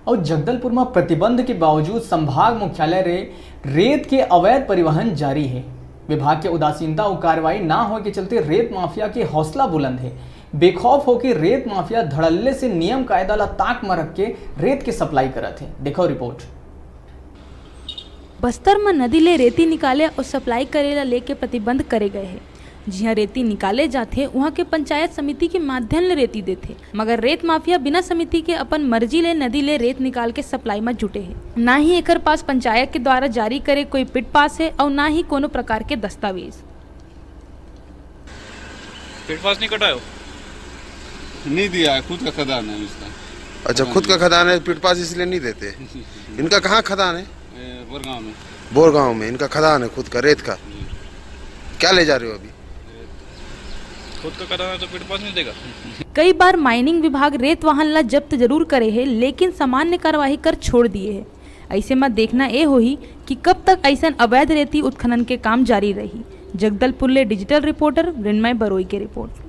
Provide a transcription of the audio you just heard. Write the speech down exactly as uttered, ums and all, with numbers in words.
अउ जगदलपुर म प्रतिबंध के बावजूद संभाग मुख्यालय ले रेत के अवैध परिवहन जारी हे। विभाग के उदासीनता अउ कार्रवाई ना होए के चलते रेत माफिया के हौसला बुलंद हे। बेखौफ होके रेत माफिया धड़ल्ले से नियम कायदा ला ताक म रख के रेत के सप्लाई करत हे। देखो रिपोर्ट। बस्तर म नदी ले रेती निकाले अउ सप्लाई करे ला लेके प्रतिबंध करे गए हे। जिहां रेती निकाले जाथे, उहां के पंचायत समिति के माध्यम ले रेती देथे, मगर रेत माफिया बिना समिति के अपन मर्जी ले नदी ले रेत निकाल के सप्लाई म जुटे हे। ना ही एकर पास पंचायत के द्वारा जारी करे कोई पिट पास हे अउ ना ही कोनो प्रकार के दस्तावेज। पिट पास नहीं कटायो? नहीं दिया है, खुद का खदान है इसका। अच्छा, खुद का खदान है, पिट पास इसलिए नहीं देते। इनका कहाँ खदान है? ए, बोरगांव में। बोरगांव में इनका खदान है खुद का, रेत का। क्या ले जा रहे हो अभी? खुद का खदान है तो पिट पास नहीं देगा। कई बार माइनिंग विभाग रेत वाहन ला जब्त जरूर करे हे, लेकिन सामान्य कार्यवाही कर छोड़ दिए हे। ऐसे में देखना ए होही कि कब तक ऐसन अवैध रेती उत्खनन के काम जारी रही। जगदलपुर ले डिजिटल रिपोर्टर मृण्मय बरोई के रिपोर्ट।